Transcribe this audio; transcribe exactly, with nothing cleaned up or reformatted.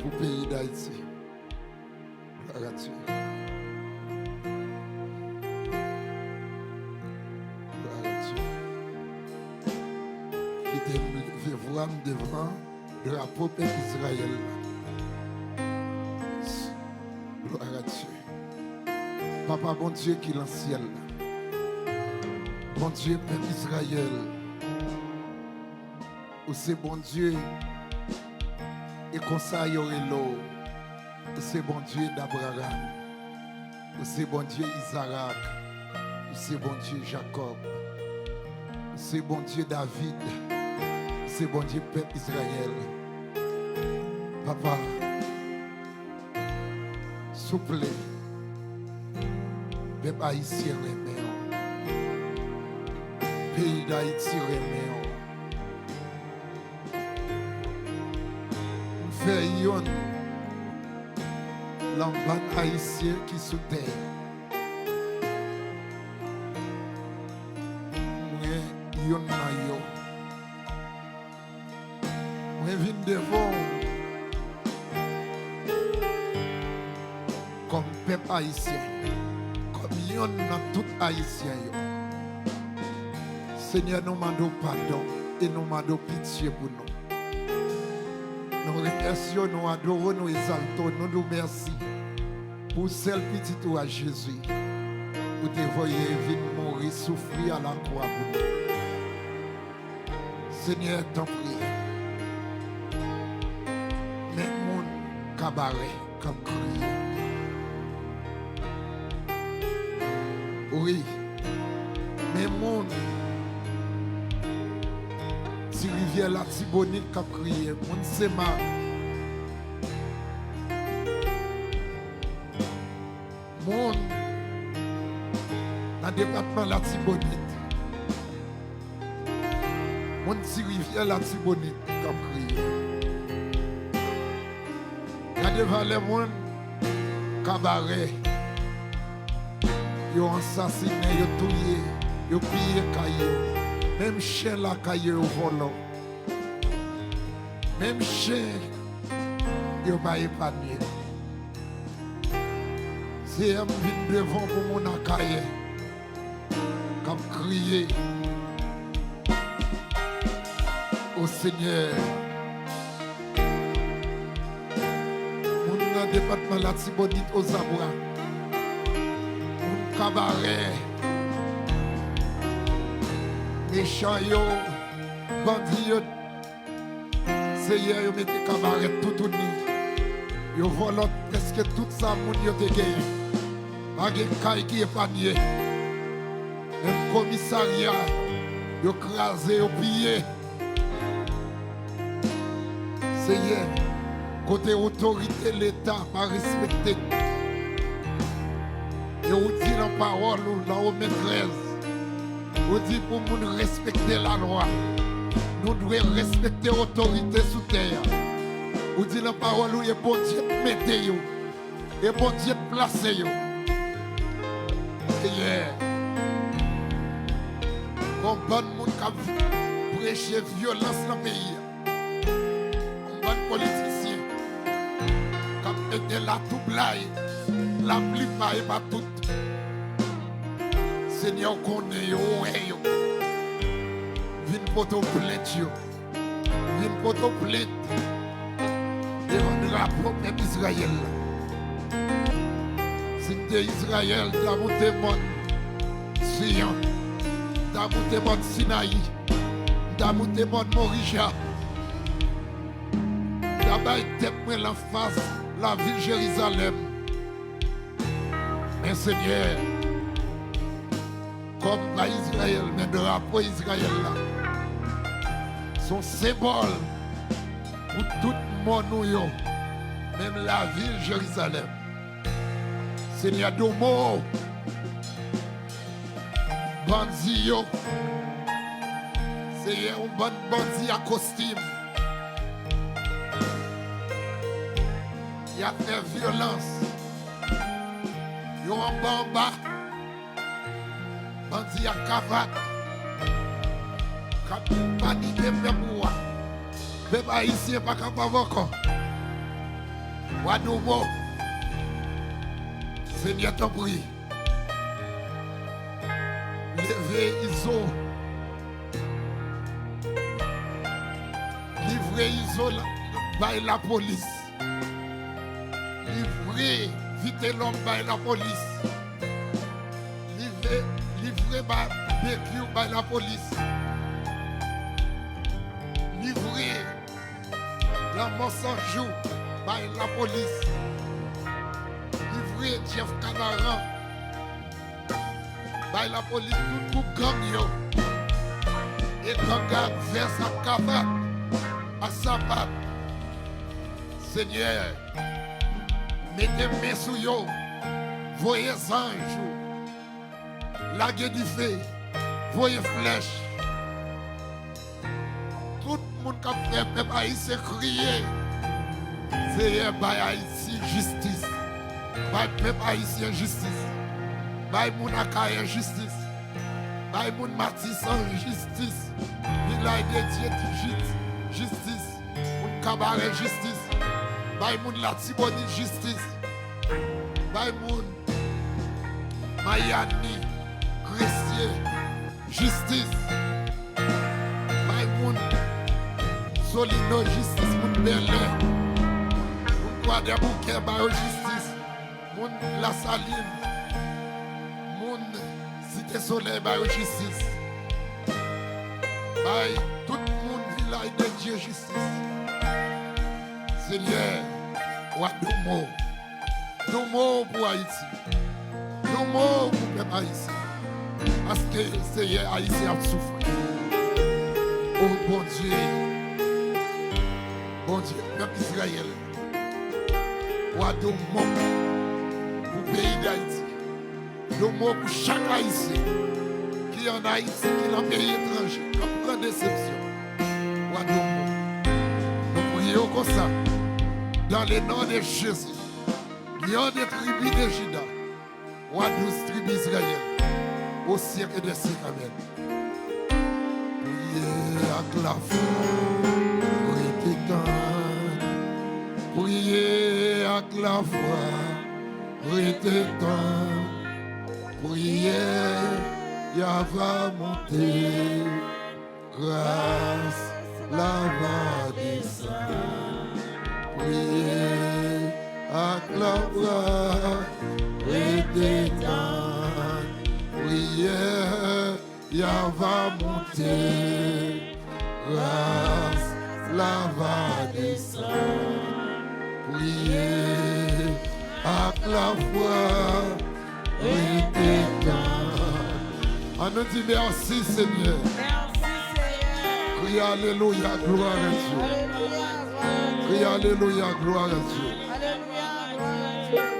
pou peyi Dayiti. Glwa a Dye. Glwa a Dye. Kite m leve vwa m devan drapo pèp Izrayèl la. Glwa a Dye. Papa Bondye ki nan syèl la, Bondye pèp Izrayèl, ou se Bondye, e konsa yo rele w. Ou se Bondye Dabraram, ou se Bondye Izarak, ou se Bondye Jakòb, ou se Bondye David, ou se Bondye pèp Izrayèl. Papa, souple, pèp ayisyen renmen w. Peyi Dayiti renmen w. M fè youn nan bann Ayisyen ki sou tè a. Mwen youn nan yo. Mwen vin devan w kòm pèp ayisyen, kòm youn nan tout Ayisyen yo. Senyè, nou mande w padon e nou mande w pitye pou nou. Nou remèsye w, nou adore w, nou egzalte w, nou di w mèsi pou sèl pitit ou a, Jezi, ou te voye vin mouri, soufri alakwa pou nou. Senyè, tanpri, men moun Kabarè k ap kriye. Wi, men moun Ti Rivyè Latibonit k ap kriye, moun Senmak. Moun nan depatman Latibonit, moun Ti Rivyè Latibonit k ap kriye. Gade valè moun Kabarè. Yo ansasinen, yo touye, yo piye kay yo. Menm chen lakay yo, yo vòlò. Menm chen yo pa epanye. Senyè, m vin devan w pou moun Akayè k ap kriye. O Senyè, moun nan depatman Latibonit, Ozabwa, moun Kabarè, mechan yo, bandi yo, Senyè, yo mete Kabarè toutouni. Yo vòlò prèske tout sa moun yo te genyen. Pa gen kay ki epanye. Menm komisarya, yo kraze, yo piye. Senyè, kote otorite Leta pa respekte. E ou di nan pawòl ou, nan Women trèz, ou di pou moun respekte lalwa, nou dwe respekte otorite sou tè a. Ou di nan pawòl ou, e Bondye k mete yo, e Bondye k plase yo. Senyè, gon bann moun k ap preche vyolans nan peyi a. Yon bann politisyen k ap mete latwoublay, laplipa e pa tout. Senyè, w konnen yo, w wè yo. Vin pote w plent yo. Vin pote w plent devan drapo pèp Izrayèl la. Si m te Izrayèl, m ta moute mòn Siyon, m ta moute mòn Sinayi, m ta moute mòn Morija. M ta bay tèt mwen l anfas lavil Jerizalèm. Men Senyè, kòm pa Izrayèl, men drapo Izrayèl la, se yon senbòl pou tout mòn nou yo, menm lavil Jerizalèm. Senyè, di w mo, bandi yo, Senyè, yon bann bandi a kostim. Y ap fè vyolans. Yo anba anba. Bandi a kavat. K ap panike pèp ou a. Pèp ayisyen pa kapab ankò. Wa Domo, Senyè, tanpri, leve Izo. Livre Izo la, bay lapolis. Livre Vitelòm bay lapolis. Livre, livre ba Bekyou bay lapolis. Livre Lanmò San Jou bay lapolis. Livre Jeff Kanaran bay lapolis, tout gwoup gang yo. E gang a vès ak kavat ak sapat. Senyè, mete men sou yo. Voye zanj ou. Lage dife. Voye flèch. Tout moun k ap fè pèp ayisyen kriye. Seyè, bay Ayiti jistis. Bay pèp ayisyen jistis. Bay moun Akayè jistis. Bay moun Matisan jistis. Vilaj de Dye jis-, jistis. Moun Kabarè jistis. Bay moun Latibonit jistis. Bay moun Mayani, Gresye, jistis. Bay moun Solino jistis, moun Bèlè, moun Kwadèboukè, ba yo jistis. Moun Lasalin, moun Site Solèy, ba yo jistis. Bay tout moun Vilaj de Dye jistis. Senyè, Wa Domo, Domo pou Ayiti. Domo pou pèp ayisyen. Paske, Seyè, Ayisyen ap soufri. O Bondye, Bondye, pèp Izrayèl, Wa Domo pou peyi Dayiti. Domo pou chak Ayisyen ki ann Ayiti, ki nan peyi etranje, k ap pran desepsyon. Wa Domo, nou priye w konsa, dans le nom de Jésus, Lion de tribi de Jida, Wa douz tribi Izrayèl, o syèk dè syèk. Amèn. Priye ak lafwa, rete tann. Priye ak lafwa, rete tann. Priye, y a va monte. Gras la va desann. Priye ak lafwa, rete tann. Priye, y a va monte. Gras la va desann. Priye ak lafwa, rete tann. An nou di, mèsi, Senyè. Mèsi, Senyè. Kriye alelouya, glwa a Dye. Alelouya, glwa a Dye. Kriye alelouya, glwa a Dye. Alelouya, glwa a Dye.